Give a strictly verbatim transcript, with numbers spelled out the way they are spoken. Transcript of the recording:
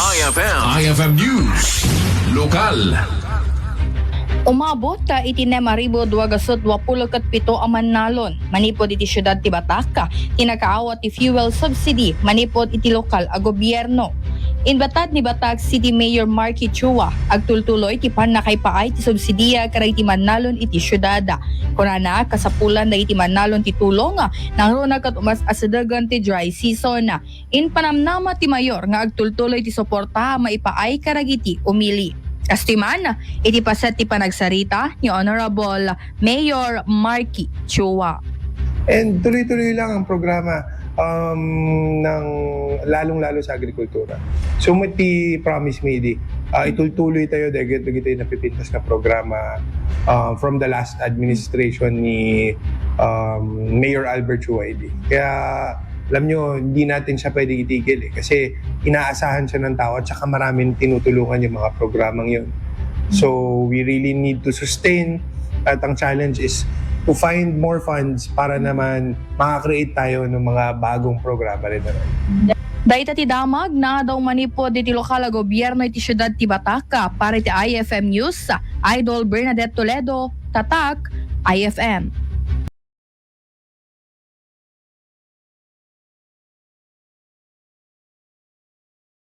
I F M. I F M News. Lokal. Umabot ta iti nem a ribu dua ket dua pulo ket pito a mannalon manipud iti siudad ti Batak ti nakaawat ti fuel subsidy manipud iti lokal a gobierno. Inbatad ni Batak City Mayor Marky Chua, agtultuloy ti pannakaipaay ti subsidia kadagiti mannalon iti siudad. Kunana, kasapulan dagiti mannalon ti tulong, nangruna ket umas-asidegen ti dry season. Impanamnama ti mayor nga agtultuloy ti suporta a maipaay kadagiti umili. Kastoy man, iti paset ti panagsarita ni Honorable Mayor Marky Chua. And tuloy-tuloy lang ang programa um, ng lalong-lalo sa agrikultura. So, met ti promise mi di, ah, itultuloy tayo dagit dagiti napipintas nga programa ah, from the last administration ni um, Mayor Albert Chua. Kaya alam nyo, hindi natin siya pwede itigil eh. Kasi inaasahan siya ng tao at saka maraming tinutulungan yung mga programang yun. So, we really need to sustain at ang challenge is to find more funds para naman makakreate tayo ng mga bagong programa rin naman. Dayta ti damag naadaw manipud iti lokal a gobierno iti siudad ti Batak. Para iti I F M News, Idol Bernadette Toledo, Tatak, I F M.